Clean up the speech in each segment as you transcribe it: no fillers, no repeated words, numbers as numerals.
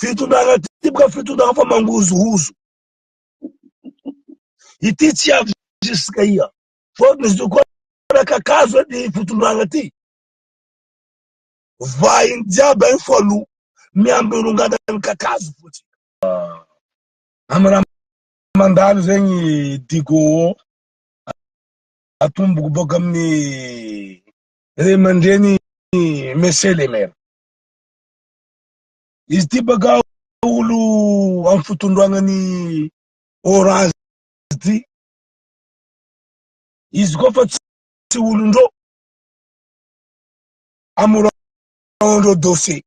Fitondrana ty boka fitondrana fa mangozohozo. Ity tsy avy jusqu'à ia. Fôtony izy io koa raha kakazo edy fitondrana ty. Vahiny jiaby agny fo aloha miambiny ronganany kakazo fotsiny. Amy raha mandalo zegny Digo atomboko boka amin'ny ray aman-dreny Monsieur le maire. Izy ty baka olo amy fitondragnany orange ty. Izy koa fa tsy olon-drô amoraondreo dossier.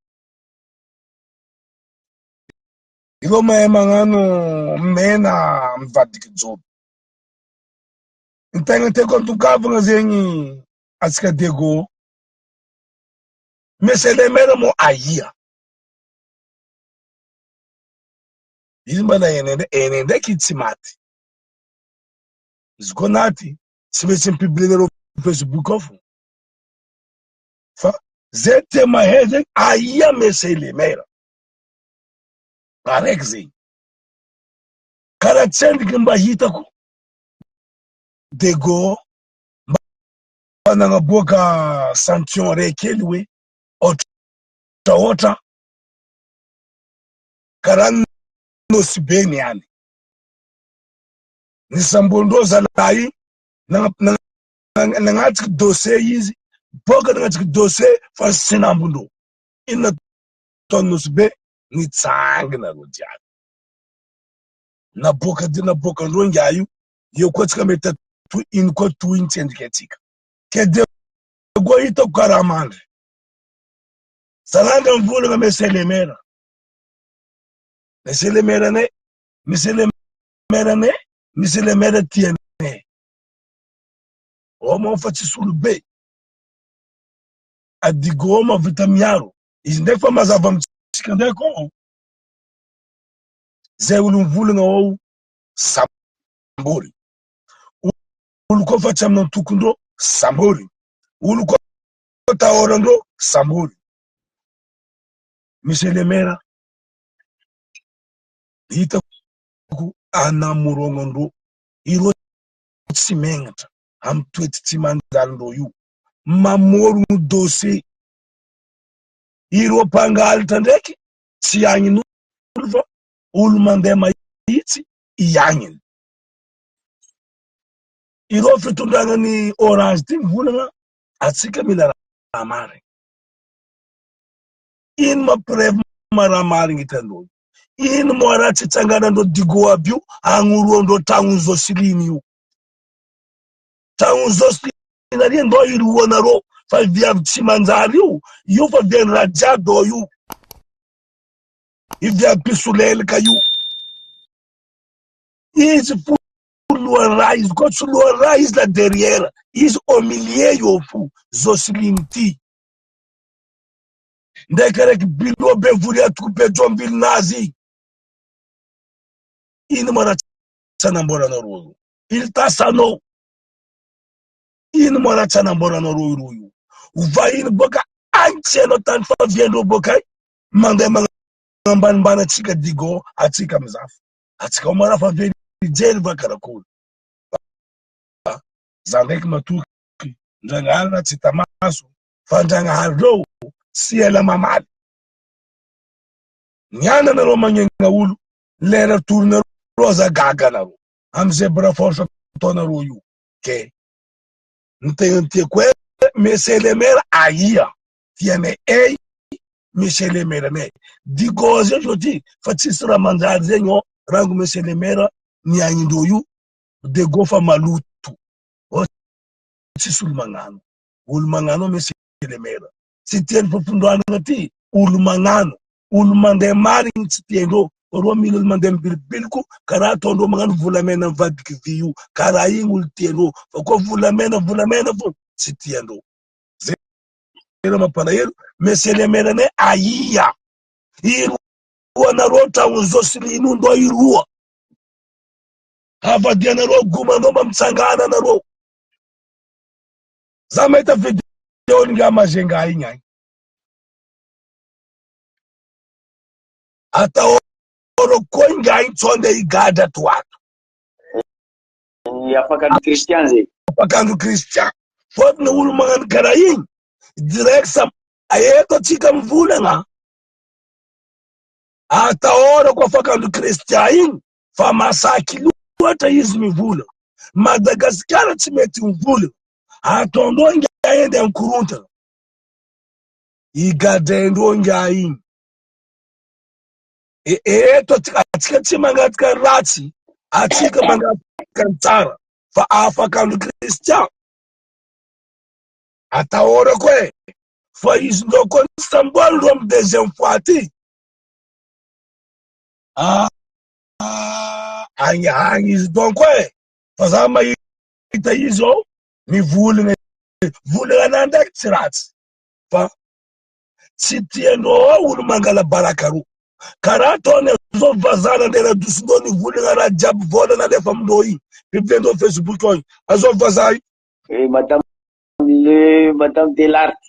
Ireo mahay magnano mena mivadiky joby. Ny tegna tiako antokavagna zegny atsika Diego. Monsieur le maire moa aia? Izy mba na ene ene ndraiky izy tsy maty. Izy koa naty tsy maintsy mi-publier-nareo Facebook ao fô. Fa zay tia mahay zegny aia monsieur le maire? Araiky zegny. Karaha tsendriky mba hitako Dego mba nagnaboaka sanction ray kely hoe otraotra karaha Nosy Be niany. Nisamborin-dreo zalahy igny nagnatriky dossier izy, boka nagnatriky dossier fa sinambon-dreo. Inona nataon'i Nosy Be? Nitsangana reo jiaby. Naboaka dia naboakan-dreo ingahy io, eo koa tsika mety atoy, ino koa tohiny tsy endrika antsika. Ke dia koa hitako karaha mandry. Saranga mivolagna monsieur le maire. Monsieur le maire anay, monsieur le maire anay, monsieur le maire tianay. Ao moa fa tsisy olobe. Adigo mahavita miaro. Izy ndraiky fa mazava amintsika ndraiky ao. Zay olo mivolagna ao sambory. Olo koa fa tsy amin'ny antokondreo sambory. Olo koa tahorandreo sambory. Monsieur le maire, hitako anamorognandreo ireo tsy megnatra amin'ny toetry tsy manjalindreo io. Mamorogno dossier. Ireo mpangalatra ndraiky tsy agnin'olo fa olo mandeha mahitsy iagniny. Ireo fitondrana ny orange ty mivolagna atsika mila raha marigny. Ino ma preuve ma raha marigny hitandreo? Ino moa raha tsy itsanganandreo Digo aby io agnoroandreo tragnon'i Jocelyne io? Tragnon'i Jocelyne ary ndao iroanareo fa viavy tsy manjary io, io fa vian'i Rajado io. Io viavy mpisolelaka io. Izy fo loha raha izy koa tsy loha raha izy la derrière izy au milieu io fo Jocelyne ty. Ndraiky araiky biloha be vory atoko be jombilinazy. Ino ma raha tsy anamboaranareo io? Il tasanao. Ino ma raha tsy anamboaranareo ireo io? Vahiny boaka agny tsy hainao tany fa viandreo boaka agny mandeha magnambanimbany atsika digo atsika mizafy. Atsika ao ma raha fa very jery va karakory. Za ndraiky matoky Ndragnahary raha tsy hita maso fa Ndragnahary reo tsy ela mamaly. Ny ananareo magnegna olo lera torinareo aza gaga anareo amy zebra force ataonareo io ke ny tegna tiako e monsieur le maire aia tianay ey monsieur le maire anay digo zay zao ty fa tsisy raha manjary zegny ô rango monsieur le maire ny agnindreo io dego fa maloto ô tsisy olo magnano olo magnano monsieur le maire tsy tiany fampondranana ty olo magnano olo mandeha marigny tsy tiandreo fa reo mila olo mandeha mibilibiliko karaha ataondreo magnano volamena mivadiky vy io karaha igny olo tiandreo fa koa volamena volamena fo tsy tiandreo zay raha mampalahelo monsieur le maire anay aia iroanareo tragnon'i Jocelyne io ndao iroa havadianareo gomandreo mba mitsangana anareo za mahita video ny nga Majunga igny agny. Atahorako koa ingahy ntsao ndeha higadra ato ho ato. Ny afakandro Christian zay. Afakandro Christian. Fôtony olo magnano karaha igny, direct sa eto atsika mivolagna. Atahorako afakandro Christian igny fa masaky loatra izy mivolagna. Madagasikara tsy mety mivolagna. Ataondreo ingahy andeha mikorontana. Igadraindreo ingahy igny. E, eto atsika tsy mangataka ny ratsy, atsika mangataka ny tsara. Fa afaka andro Christian. Atahorako e. Fa izy ndreo koa ny samboaly ndreo amy deuxième fois ty. Ah, agny agny izy donc e. Fa za mahita izy ao mivolagna volagna anah ndraiky tsy ratsy. Fa Tsy tiandreo ao olo mangala baraka ro. Karaha ataony zao vazaha nandeha nadosondreo nivolagna raha jiaby vola nalefa amindreo igny. Publiendreo Facebook ao igny. Azao vazaha io. Eh, madame le madame Delarte.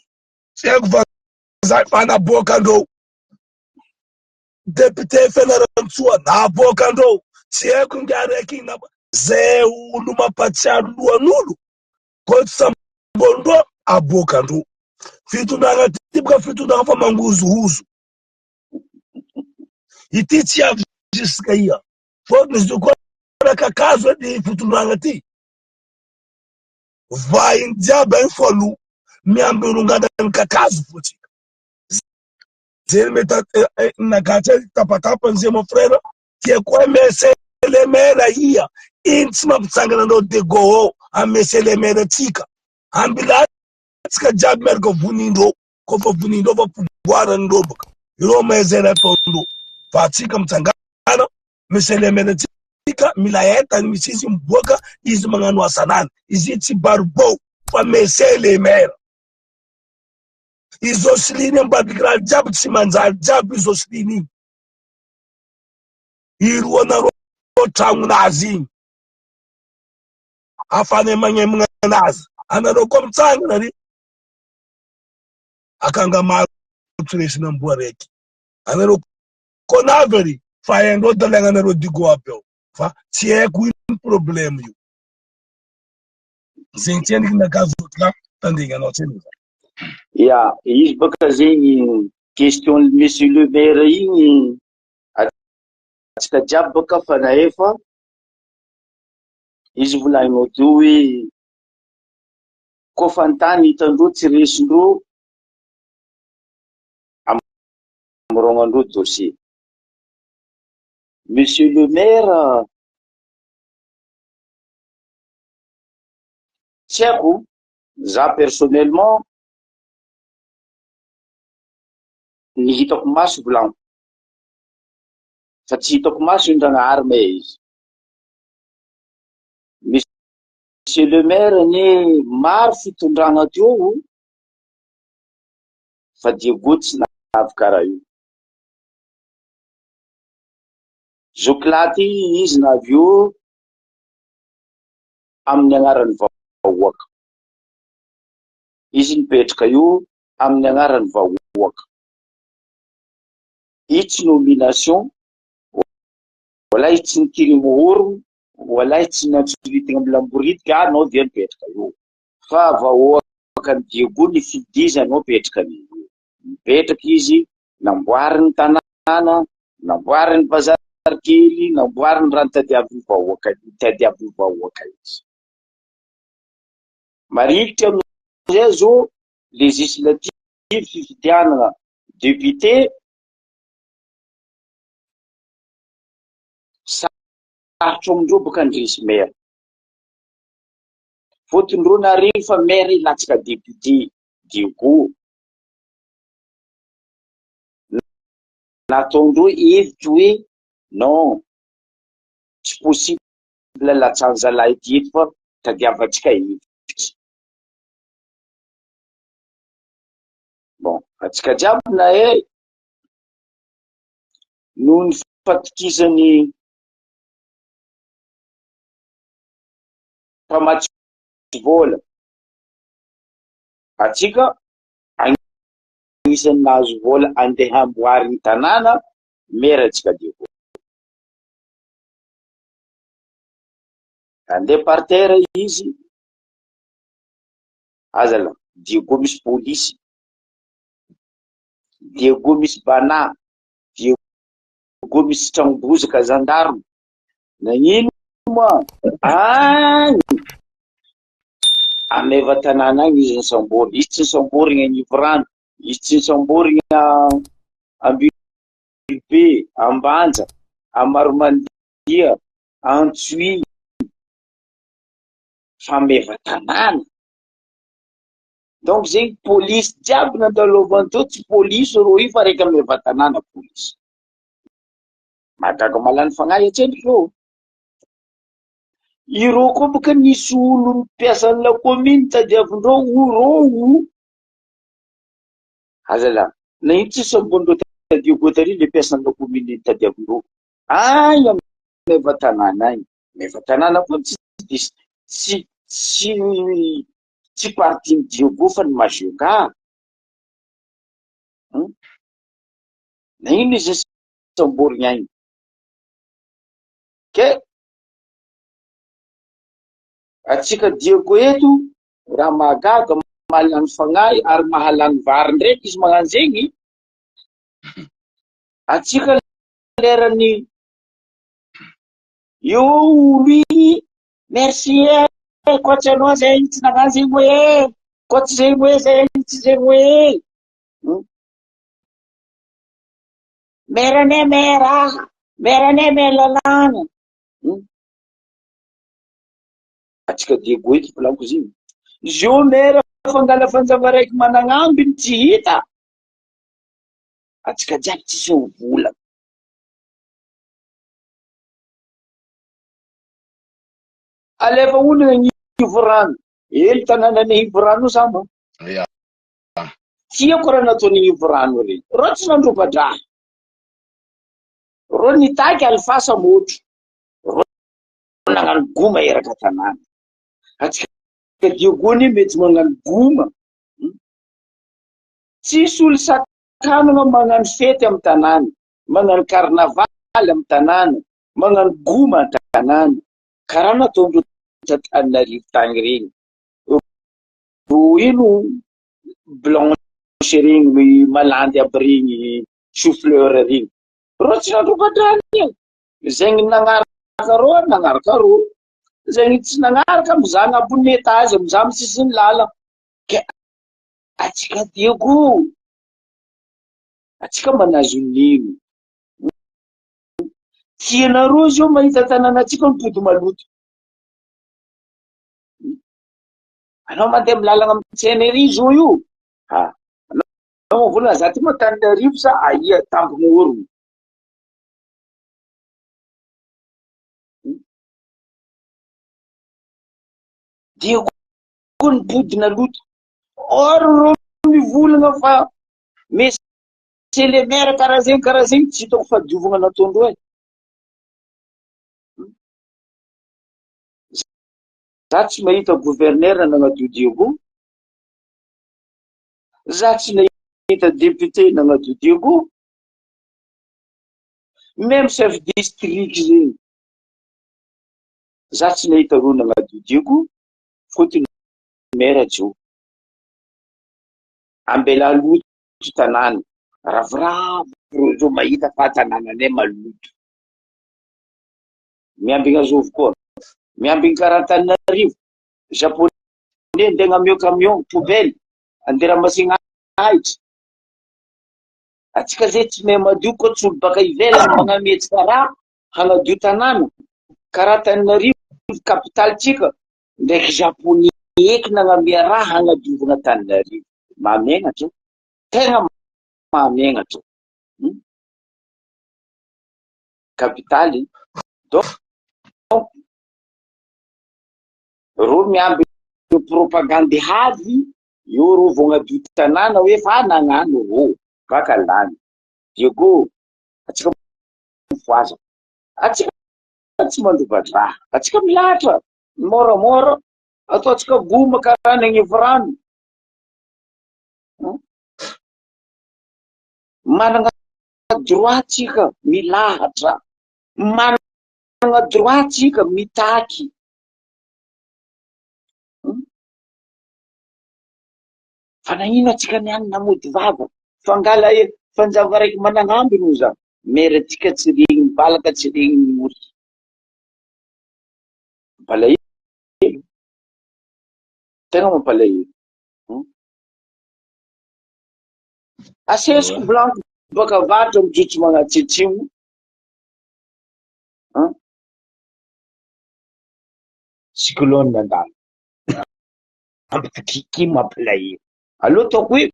Tsy haiko vazaha fa naboakandreo. Député Fianarantsoa naboakandreo. Tsy haiko ingahy raiky igny nabo- Zay olo mampatsiaro lohan'olo Koa tsy samborindreo aboakandreo. Fitondrana ty boka fitondrana fa mangozohozo. Ity tsy avy jusqu'à ia. Fôtony izy io koa raha kakazo edy fitondrana ty. Vahiny jiaby agny fo aloha miambirongana ny kakazo fo tsika. Zay mety nagatsy tapatapany zay mon frère. Tiako hoe monsieur le maire ia ino tsy mampitsangana anao Dego ao am monsieur le maire tsika ambilà tsika jiaby miaraka vonindreo koa fa vonindreo fa pouvoir ndreo baka ireo mahay zay raha ataondreo fa atsika mitsangana monsieur le maire tsika mila entany misy izy miboaka izy magnano asanany izy tsy baribao fa monsieur le maire i Jocelyne ambadiky raha jiaby tsy manjary jiaby i Jocelyne igny Iroanareo tragnonazy igny. Afahanay magnemagna anazy. Anareo koa mitsangana ry. Akanga maro tsy resin'amboa raiky. Anareo koa navy ary fa haindreo dalagnanareo digo aby ao. Fa tsy haiko ino problème io. Zegny tsendriky nagazo ka tandregnanao tsendriky za. Ya, izy baka zegny question monsieur le maire igny Antsika jiaby bôka fa nahefa izy volagninao teo hoe kôfa ny tany hitandreo tsy resindreo amorognandreo dossier. Monsieur le maire tsy haiko za personnellement ny hitako maso volagniko fa tsy hitako maso io Ndragnahary ma izy. Monsieur le maire anie maro fitondragna teo fa Diego tsy navy karaha io. Zokilahy ty izy navy eo amin'ny agnaran'ny vahoaka. Izy nipetraka io amin'ny agnaran'ny vahoaka. Itsy nomination, walahy tsy nikiry mohorogno, walahy tsy niantso amy lambority ka anao dia mipetraka eo. Fa vahoakan'i Diego nifidy izy anao mipetraka eo. Mipetraka izy, namboariny tanàna, namboariny bazary kely, namboariny raha nitadiavin'ny vahoaka, nitadiavin'ny vahoaka izy. Marikitra amizay zao législative fifidianana député sarotro amindreo boka handresy maire. Fôtony reo nare fa maire hilatsaka député Diego. Nataondreo hevitry hoe non tsy possible latsahan'ny zalahy ity eto fa tadiavantsika hevitry. Bon, antsika jiaby nahay noho ny fatokisany mpamatsy vola antsika anisan'ny nahazo vola andeha hamboariny tanàna. Mera antsika Diego. Nandeha par terre izy, aza la, Diego misy polisy, Diego misy bana, Diego misy tragno bozaka gendarme, nagnino moa agny ameva tanàna agny izy nisamborina, izy tsy nisamborina agnivo rano, izy tsy nisamborina Ambilobe, Ambanja, Amaromandia, Antsohihy, fa meva tanàna. Donc zegny polisy jiaby nandalovan'ny teo tsy polisy rô io fa reka meva tanàna polisy. Mahagaga malany fagnahy atsendriky ô. Ireo koa boka nisy olo mpiasan'ny la commune tadiavindreo o rô o. Azalahy, na ino tsy samborin'ireo tadiako tary le mpiasan'ny la commune tadiavindreo. Agny amin'ny meva tanàna agny. Meva tanàna koa tsy tsy tsy tsy partie ny Diego fa ny Majunga. Hmm? Na ino izy samborigny agny. Ke atsika Diego eto raha mahagaga mahalany fagnahy ary mahalany vary ndraiky izy magnano zegny. Atsika lerany io olo igny merci e koa tsy anao zegny tsy nagnano zegny hoe koa tsy zegny hoe zegny tsy zegny hoe Mera anay mera, mera anay mera lalàna. Atsika Diego eto volaniko izy iny. Izy io mera fangala fanjava raiky managnambiny tsy hita. Atsika jiaby tsisy ho vola. Alefa olona agnivo rano. Ely tanànan'ny agnivo rano io za moa. Ya. Tiako raha nataony agnivo rano regny. Reo tsy nandroba-draha. Reo nitaky alifasa motro. Reo nagnano goma eraka tanàna. Atsika Diego anie mety magnano goma. Tsisy olo sakanana magnano fety amy tanàna, magnano carnaval amy tanàna, magnano goma an-tanàna. Karaha nataondreo t'Antananarivo tagny regny. Ro ino blanche regny, malandy aby regny, chou fleur regny. Reo tsy nandroba-drano e. Zegny nagnaraka reo nagnaraka reo. Zegny tsy nagnaraka mizaha agnabon'ny étage, mizaha amy sisin'ny lalana. Ke atsika Diego, atsika manazo nino. Tianareo zao mahita tanànantsika mipody maloto. Anao mandeha amy lalana amy tsena ery zao io. Ha. Anao mivolana za ty moa Antananarivo sa aia tampony orona. Dia koa nipody naloto. Or reo mivolagna fa monsieur le maire karaha zegny karaha zegny tsy hitako fahadiovagna nataondreo e. Za tsy mahita gouverneur nagnadio Diego. Za tsy nahita député nagnadio Diego. Même chef district zegny. Za tsy nahita reo nagnadio Diego fôtony maire Joe. Ambela loto tanàna. Ravoravo reo mahita fa tanànanay maloto. Miambigna zovy koa. Miambigny karaha Antananarivo. Japonais andeha hagnamio camion poubelle. Andeha ramasigna ahitra. Atsika zay tsy mahay madio koa tsy olo baka ivelany magnametsika raha hagnadio tanàna. Karaha Antananarivo capitale-tsika ndraiky japonais eky nagnamia raha hagnadiovagna Antananarivo. Mahamegnatra. Tegna mahamegnatra. Hmm? Capitale. Donc, reo miamby propagande havy eo reo vao hagnadio tanàna hoe fa nagnano reo baka lany. Diego, atsika mifohaza. Atsika tsy mandroba-draha. Atsika milahatra moramora ataontsika goma karaha ny agnivo rano. Manana droit tsika milahatra, managna droit tsika mitaky. Fa nagnino atsika niany namody vava? Fa ngala fanjava raiky managnamby no za. Mère atsika tsy regny balaka tsy regny ory. Mampalahelo. Tegna mampalahelo. Asesiko volaniko baka avaratra mijotso magnatsiatsimo. Cyclone nandalo. Mampitokiky mampalahelo. Aleo ataoko hoe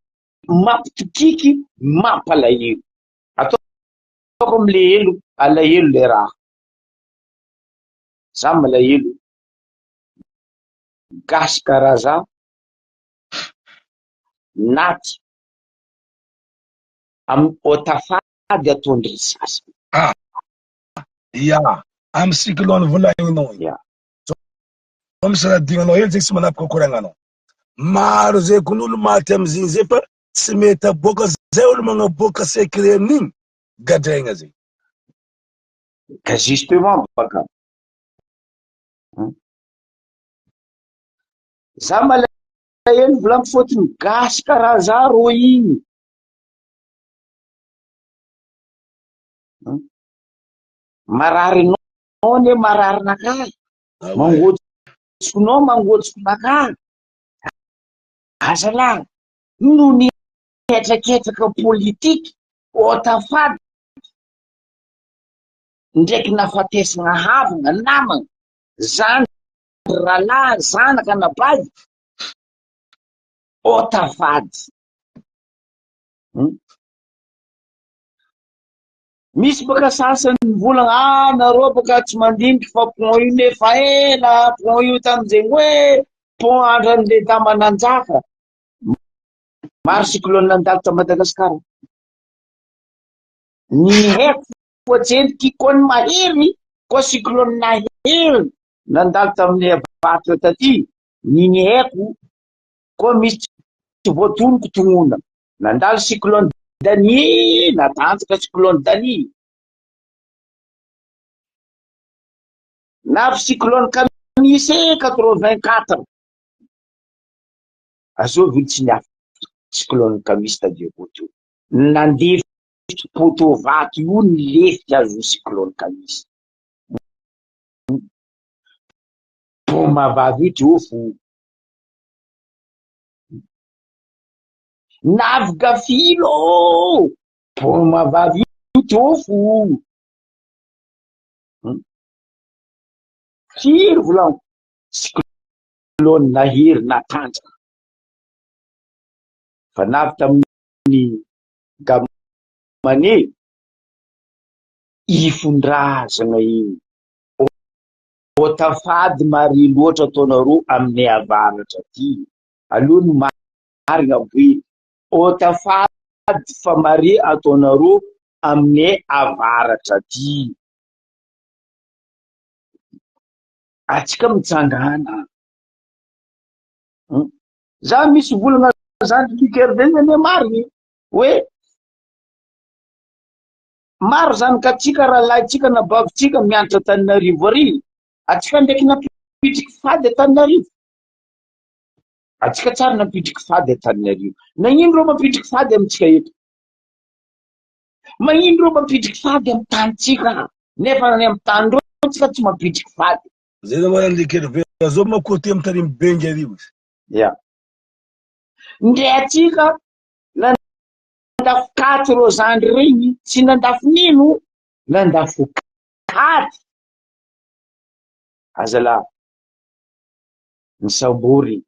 mampitokiky mampalahelo. Ataoko amle elo alahelo le raha. Za malahelo. Gasy karaha za naty amin'ny otafady ataondry sasany. Ah, ya, amin'ny cyclone volagninao igny. Ya. Zao misy raha dignanao hely zegny tsy manapaka koragnanao. Maro zay kony olo maty amizigny zay fa tsy mety aboaka zay olo magnaboaka secret amin'igny gadraigna zay. Ka justement baka. Za malahelo volaniko fôtony gasy karaha za rô igny. Marary anao anie marary nakahy. Mangotsoko mangotsoko nakahy. Azalahy no nihetraketraka politiky ôtafady ndraiky nafatesagna havagna, namagna, zandry, rahalahy, zanaka, anabavy, ôtafady. Misy baka sasany mivolagna, ah nareo baka tsy mandiniky fa pont io nefa ela, pont io tamin'izay hoe pont andran'le dama nanjaka. Maro cyclone nandalo ta Madagasikara. Ny haiko fotsendriky koa ny mahery koa cyclone nahery nandalo tamin'ny avaratra taty, ny ny haiko koa misy tsy voatonoko tognona. Nandalo cyclone Danie, natanjaka cyclone Danie. Navy cyclone Kamise 84. Azovy olo tsy niafitra cyclone Kamise ta Diego teo. Nandefitra poteau vato io nilefitra azo cyclone Kamise. Boma vavy io teo fo. Navy gafilo ô! Boma vavy io tofo. Firy volaniko? Cyclone nahery natanjaka. Fa navy tamin'ny Gamane ifondrazana iny. Otafady mare loatra ataonareo aminay avaratra aty. Aleo ny marina hoe otafady fa mare ataonareo aminay avaratra aty. Atsika mitsangana. Za misy volana zandry Luc Hervé anie marigny hoe maro zanakatsika rahalahintsika anabavitsika mianatra Antananarivo ary atsika ndraiky nampitriky fady Antananarivo. Atsika tsara nampitriky fady Antananarivo. Nagnino reo mampitriky fady amintsika eto? Magnino reo mampitriky fady amin'ny tanintsika? Nefa any amin'ny tany reo tsika tsy mampitriky fady. Zay zao marina le Hervé zao manko aty amin'ny tarimy bengy ary izy. Ya. Ndre atsika nandafo katy reo zandry regny, tsy nandafo nino, nandafo katy. Azalahy. Nisambory.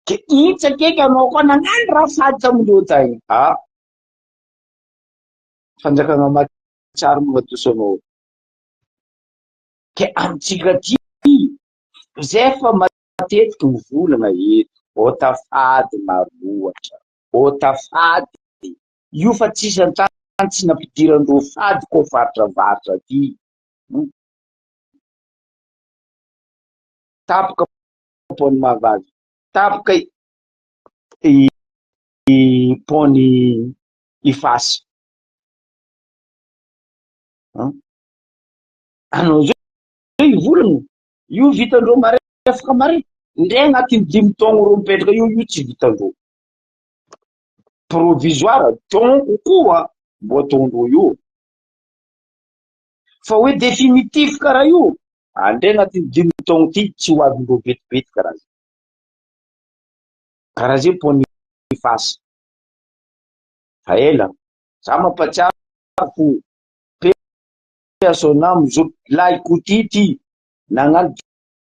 Ke intsa keky anao koa nagnano raha fady tamindreo tagny. Ah. Fanjakana mahatsiaro magnadoso anao. Ke amintsika aty, zay fa matetiky mivolagna eto, ota fady maro loatra, ota fady. Io fa tsisy an-tany tsy nampidirandreo fady koa faritra avaratra aty. Tapoka pont Mahavavy, tapoka i. pont-ny Ifasy. Anao zao hivolagna, io vitandreo marefaka mare, ndre agnatin'ny dimy taogno reo mipetraka io, io tsy vitandreo. Provisoire, donc koa mbo ataondreo io. Fa hoe définitif karaha io, andre agnatin'ny dimy taogno ty tsy ho avindreo vetivety karaha zay. Karaha zay pont Ifasy. Fa ela, za mampatsiaro fo paix à son âme zoky lahy Kotity nagnano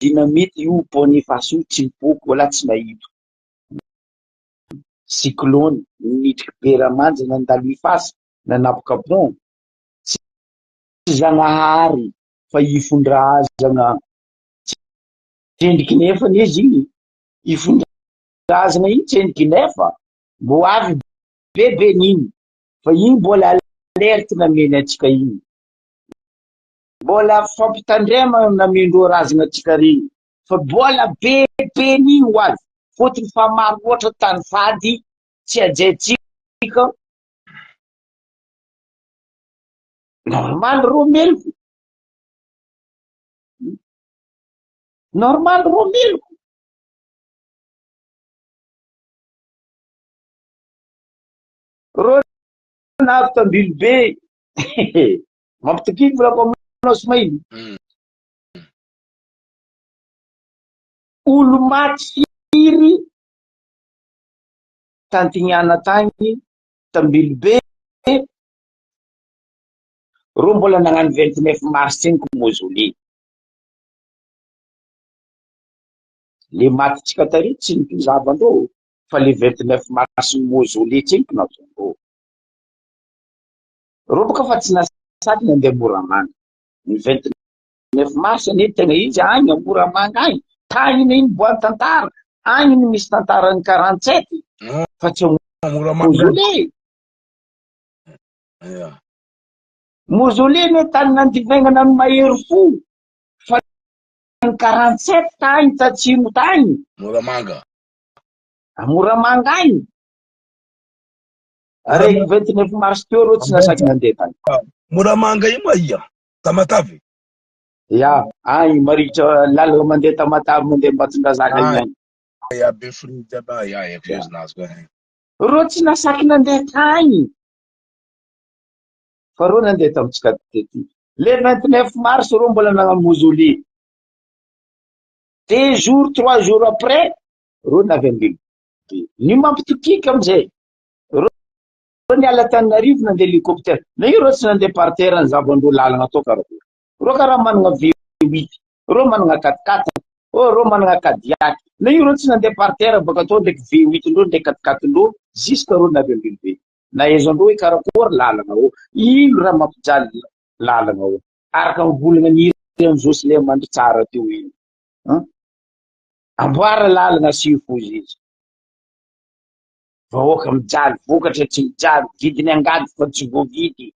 dynamite io pont Ifasy io tsy nipoaka wala tsy nahita. Cyclone nidriky Beramanja nandalo Ifasy nanapaka pont, tsy Zagnahary fa ifondrazagna tsendriky nefa anie izy igny, ifondrazagna igny tsendriky nefa mbo avy bebe n'igny fa igny mbola alerte nameny antsika igny, mbola fampitandremana namendreo razagna antsika regny fa mbola bebe n'igny ho avy fôtony fa maro loatra tany fady tsy hajaintsika. Normal rô meloko. Normal rô meloko. Rô navy tambilo be. Mampitokiky volako aminao Smaily. Olo maty firy tantignana tagny tambilo be. Reo mbola nagnano 29 mars igny ko mausolée. Le maty tsika tary tsy nitozavandreo fa le 29 mars mausolée tsiniky nataondreo. Reo boka fa tsy nasaky nandeha Moramanga. Ny 29 mars anie tegna izy agny a Moramanga agny. Tagny iny boany tantara. Agny no misy tantaran'ny 47 fa tsy a Moramanga. Mausolée. Yeah. Mausolée anie tany nandivaingana ny mahery fo fa ny 47 tagny tatsimo tagny. Moramanga. A Moramanga agny. Araiky 29 mars teo reo tsy nasaky nandeha tagny. Moramanga io ma ia? Tamatave. Ya, agny marikitra lalana mandeha Tamatave mandeha Ambatondrazaka igny agny. Ya Befolo jiaby ya haiko izy nazy koa. Reo tsy nasaky nandeha tagny. Fa reo nandeha tamintsika tety. Le 29 mars reo mbola nagnano mausolée. Deux jours, trois jours après, reo navy Ambilobe. Ny mampitokiky amizay, reo niala Antananarivo nandeha hélicoptère. Na io reo tsy nandeha par terre ny zavandreo lalana atao karakory. Reo karaha manana V8, reo manana 4x4, oh reo manana Cadillac. Na io reo tsy nandeha par terre baka atao ndraiky V8 ndreo ndraiky 4x4 ndreo jusque reo navy Ambilobe. Nahaizandreo hoe karakory lalana ô, ino raha mampijaly lalana ô. Araka ny volana nihiran'i Jocelyn Mandritsara teo iny. Amboara lalana asio foza izy. Vahoaka mijaly, vokatra tsy mijaly, vidiny angady fa tsy voavidy.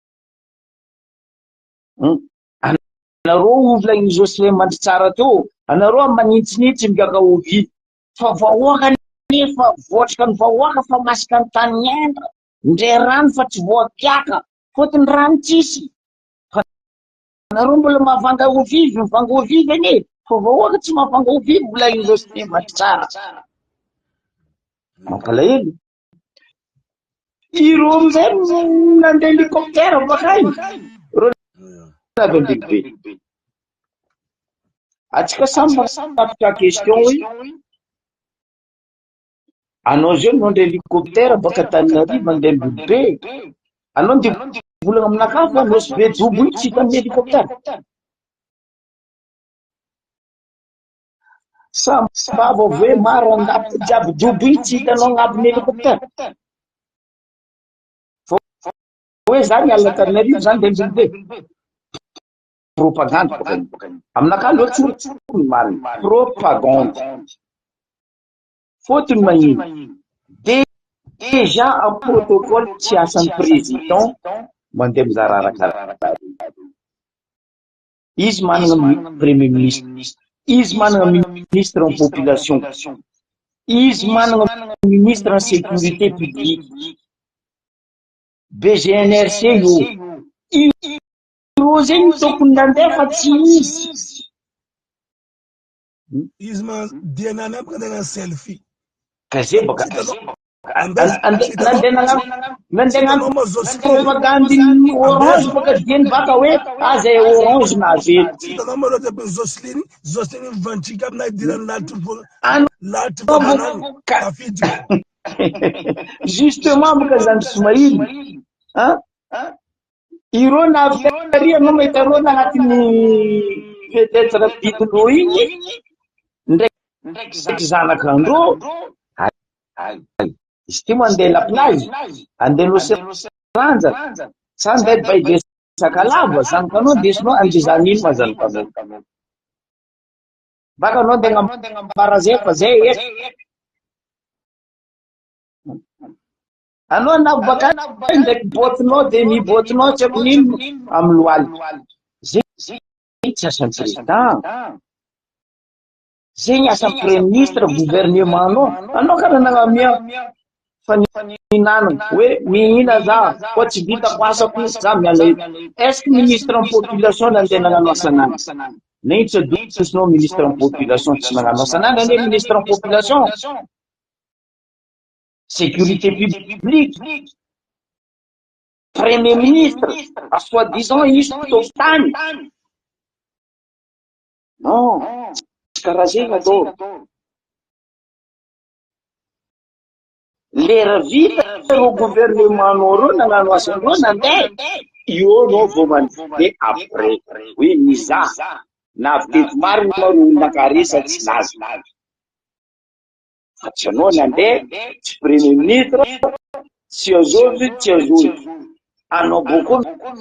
Anareo ovy i Jocelyn Mandritsara teo, anareo manintsinintsy migaka ovy. Fa vahoaka nefa voatrika ny vahoaka fa masaka ny tany miandra, ndre rano fa tsy voakiaka, fotony rano tsisy. Fa anareo mbola mahavanga ovivy, mivanga ovivy anie, fa vahoaka tsy mahavanga ovivy mbola i Jocelyn Mandritsara. Mampalahelo. Ireo amizay nandeha hélicoptère bakay. Ireo avy Ambilobe. Atsika samy mampitra question hoe anao zao nandre hélicoptère baka Antananarivo mandeha Ambilobe. Anao ndeha volagna aminakahy fa Nosy Be dobo io tsy hita amin'ny hélicoptère. Sambava ve maro andafy jiaby dobo io tsy hitanao agnabon'ny hélicoptère. Fa hoe zany miala Antananarivo zany dia Ambilobe. Propagande bôka io. Aminakahy aloha tsoriko ny marina. Propagande. Fôtony magnino? Déjà en protocole tsy asan'ny président mandeha mizara arakaraka. Izy manana premier ministre, izy manana ministre en population, izy manana. Ministre ny sécurité publique. BGNRC io. Io zegny tokony nandeha fa tsy izy. Izy ma dia nanapaka nagnano selfie. Ka zay baka nandeha nagnano nandeha nagnano propagande ny orange baka dieny baka hoe aza e orange nahazo eto. Tsy hitanao ma loatra be Jocelyne, Jocelyne mivantsika amina idiran'ny lalitra Anao lalitra vavanany tafiditra. Justement baka zany Soumaïly an ireo navy tary anao mahita reo nagnatin'ny peut-être bidon igny ndraiky zanak'andreo izy ty mandeha la plage andeha nosy ranja sa andeha bay de sakalava zanakanao ndesinao andeha ino ma zanakanao baka anao andeha agnambara zay fa zay eto anao anao baka ndraiky botinao de ny botinao tsy haiko nino amin'ny lohalika zay tsy asan'ny président. Zegny asan'ny premier ministre gouvernement anao, anao kara nagnamia faninanana hoe mihina za koa tsy vitako asako za miala eto. Est ce que ministre ny population nandeha nagnano asanany? Naino tsy adosinao ministre ny population tsy nagnano asanany anie ministre ny population? Sécurité publique, premier ministre, soit disant izy tompon-tany. Non, tsy karaha zegny atao. Lera vita ireo gouvernement-nao reo nagnano asandreo nandeha, eo anao vao mandeha après hoe nizaha na avy teto marina ma reo olona ankaresa tsy nazy. Fa tsy anao nandeha, tsy premier ministre, tsy azovy, tsy azovy. Anao boko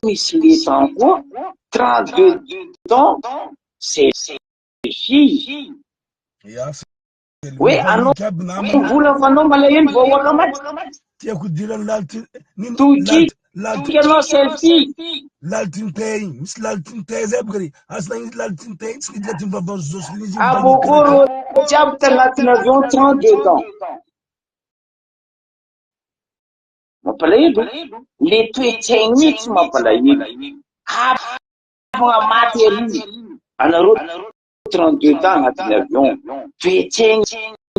misy le temps koa, 32 ans, c'est fille. Hoe anao vola fa anao malahelo vahoaka maty. Tiako idirany lality Toky anao selfie. Lalitry igny misy lalitry ny tay zay bôka asina igny lalitry ny tay tsy niditra ty vavan'i Jocelyne izy Aboko rô jiaby tagnatin'ny avion 32 ans. Mampalahelo le toe-tsaigny mihitsy mampalahelo. Havagna maty ery anareo 32 ans agnatin'ny avion. Toe-tsaigny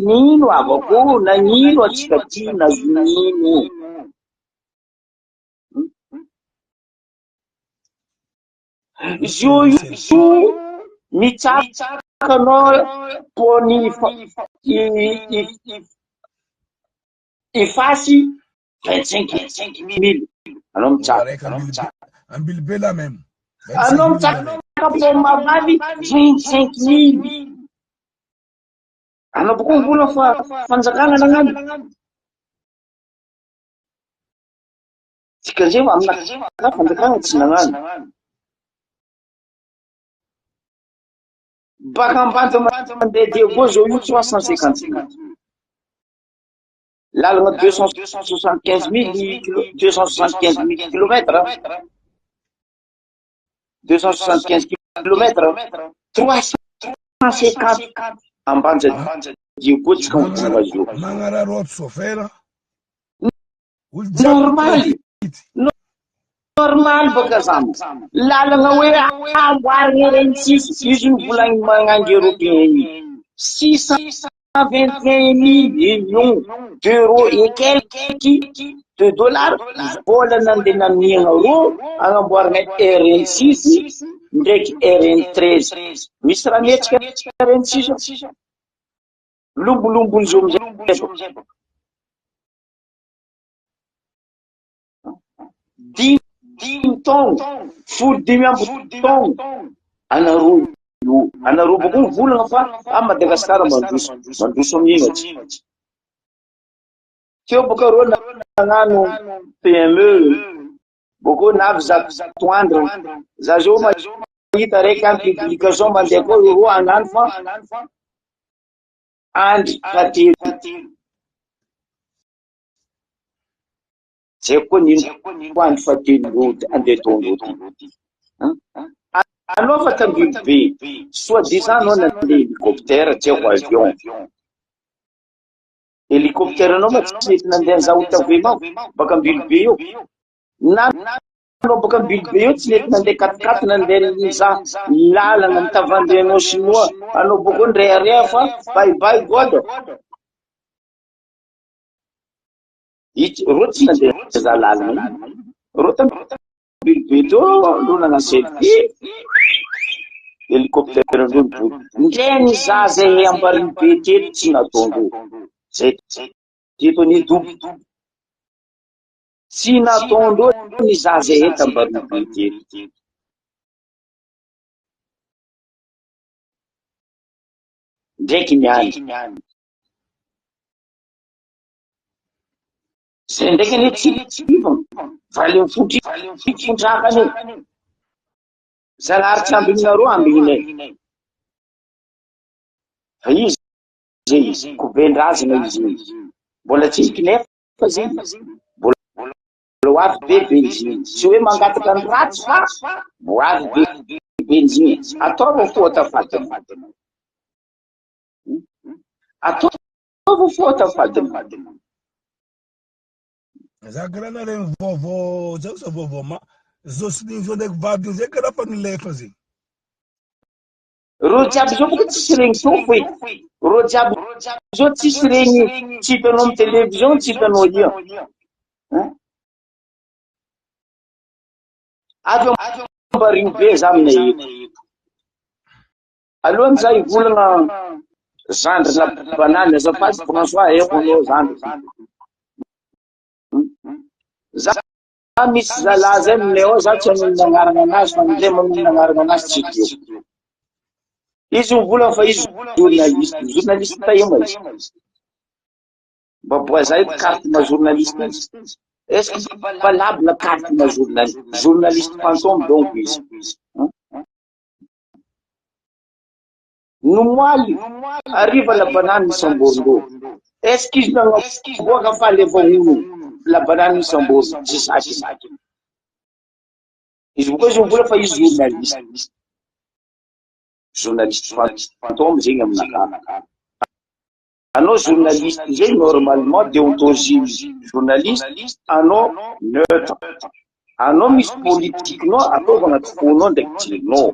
nino havako nagnino antsika ty nagnino. Izy io io mitsaka anao pony ifasy 25 mille anao mitsaka. Ambilobe là même. Anao mitsaka pony mavavy 25 mille. Anao boko mivola fa fanjakana nagnano. Dikan'izay fa aminakahy fanjakana tsy nagnano. Baka ambanja mandeha Diego zao io 350 mille. Lalana 275 mille 275 mille kilomètres. 275 kilomètres. 350 ambanja Diego tsy kaontina azy io. Magnararaoty chauffeur. Normal. Normal baka zany. Lalana hoe amboarina reny tsisy izy ny volagny magnangy européen iny. 621 millions d'euros et quelques de dollars vola nandeha namiagna rô agnamboarana RN6 ndraiky RN13. Misy raha mihetsika RN6 lombolombony zao amizay baka. 5 taogno, 15 taogno anareo io anareo bako mivolagna fa a Madagasikara mandroso mandroso amin'ino atsika teo baka reo nagnano PME boko navy zatoandro za zao mahita raiky any publication mandeha koa eo hagnano fa andry fahatelo tsy haiko koa nino koa andry fahatelo reo andeha ataondreo ty anao fa tambilo be soit disant anao nandeha hélicoptère tsy haiko avion. Hélicoptère anao ma tsy nety nandeha nizaha Otavema baka Ambilobe eo. Na anao baka Ambilobe eo tsy nety nandeha katikaty nandeha nizaha lalana nitavandrenao chinois anao boko nirehareha fa bye bye God. Itsy reo tsy nandeha nizaha lalana io. Reo tam Ambilobe teo reo nanano selfie hélicoptère reo nibodo. Ndre nizaha zay Ambaribe teto tsy nataondreo. Zay teto anie dobo. Tsy nataondreo nizaha zay eto Ambaribe teto. Ndraiky niany. Zay ndraiky anie tsy ivana. Valin'ny fontraka anie. Zanahary tsy ambininareo ambininay. Fa izy zay izy, koben-drazana izy iny. Mbola tsy kinefa zay izy. Mbola ho avy be benzine. Tsy hoe mangataka ny ratsy fa ho avy be benzine. Ataovy fota fadiny. Ataovy fota fadiny. Za karaha naregny vaovao zay sa vaovao ma Jocelyne zao ndraiky vadiny zay karaha fa nilefa zegny. Reo jiaby zao boka tsisy regny tompo e. Reo jiaby zao tsisy regny tsy hitanao amin'ny télévision tsy hitanao ia. Hein? Avy Ambarivo be za aminay eto. Alohan'ny za hivolagna zandrina banane azafady François haiko anao zandry. Za misy zalahy zay aminay ao za tsy hanonona agnarana anazy fa ndre manonona agnarana anazy tsy tiako. Izy mivolagna fa izy journaliste, journaliste taima izy. Mba boiza eto carte ma journaliste izy. Est-ce que valable carte ma journaliste? Journaliste fantôme donc izy. Nomoaly hariva la banane nisamborindreo. Est-ce qu'izy nagnaboaka fa alefa hono la banane nisamborina? Tsy saky. Izy boka izy mivola fa izy journaliste. Journaliste fantôme zegny aminakahy. Anao journaliste zay normalement déontologie journaliste anao neutre. Anao misy politique-nao ataovy anaty fonao ndraiky jerinao.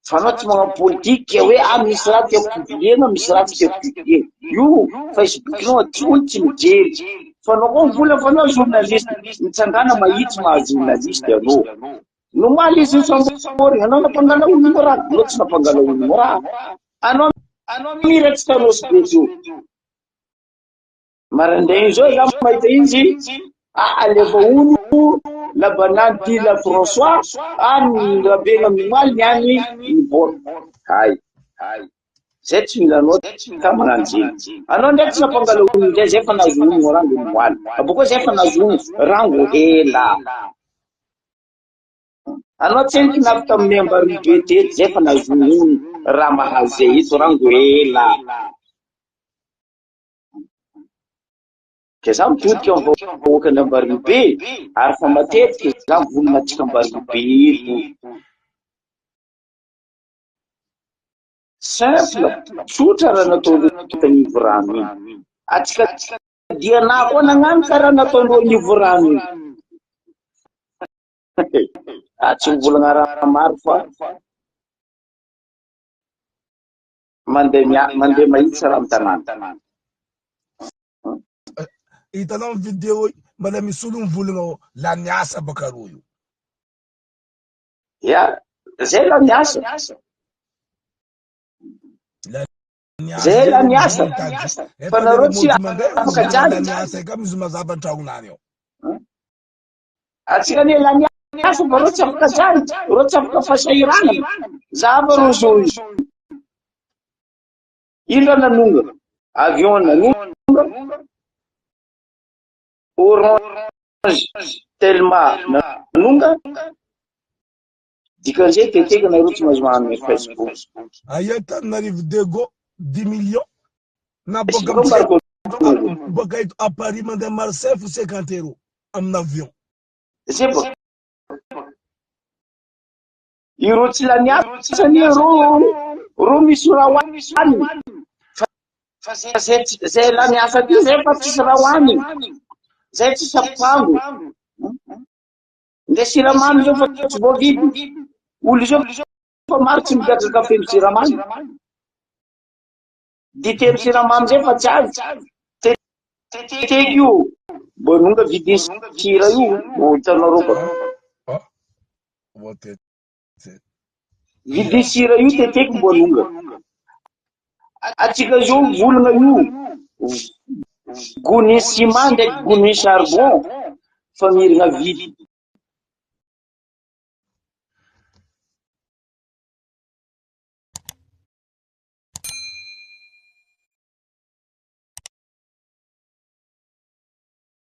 Fa anao tsy magnano politique hoe ah misy raha tiako publier-na misy raha tsy tiako publier. Io Facebook-nao tsy olo tsy mijery. Fa anao koa mivola fa anao journaliste. Mitsangàna mahitsy maha journaliste anao. Nomaly izy nisamborina, anao nampangala olona raha, anao tsy nampangala olona raha. Anao mira tsy tanosy be teo. Maraindraigny zao za mahita izy, ah alefa olo la banane dit la François, ah ny rabena nomaly ny any niboaka. Hay. Zay tsy mila anao ka magnano zegny. Anao ndraiky tsy nampangala olona indray zay fa nahazo olona rango nomaly. Abôkeo zay fa nahazo olona rango ela. Anao tsy haiko navy tamin'ny Ambaribe teto zay fa nahazo raha mahazo zay eto rango ela. Ka za mitodika amin'ny vahoakan'ny Ambaribe ary fa matetika za mivolagna antsika Ambaribe eto. Simple, tsotra raha nataondreo tanivo rano iny. Atsika diana koa nagnano karaha nataondreo anivo rano iny. Ah, tsy mivolagna raha maro fa mandeha mia mandeha mahitsy raha amin'ny tanàna. Hitanao ny vidéo mbola misy olo mivolagna ao la niasa baka roa io. Ya, zay la niasa. Zay la niasa. Fa nareo tsy afaka jiaby. Niasa ka misy mazava an-tragnonany ao. Atsika anie la niasa fa reo tsy afaka zany, reo tsy afaka fahasahiranana. Zava reo zao io. Ino raha nanonga? Avion nanonga, Orange Telma nanonga, dikan'izay teteka nareo tsy mahazo magnano Facebook. Aia Antananarivo Dego 10 millions na boka boka eto à Paris mandeha Marseille fo 50 euros amin'ny avion. Zay boka. Ireo tsy lany asa anie reo, reo misy raha hohaniny. Fa zay zay la miasa aty zay fa tsisy raha hoaniny, zay tsisy ampango. Ndre siramamy zao fa tsy voavidy. Olo zao fa maro tsy migaga kafe amy siramamy. Dite amy siramamy zay fa tsy azo. Teteky io. Mbo nonga vidiny sira io, mbo hitanareo ba. Vidiny sira io teteky mbo nonga. Atsika zao volagna io, gony ciment ndraiky gony charbon fa mirina vidy.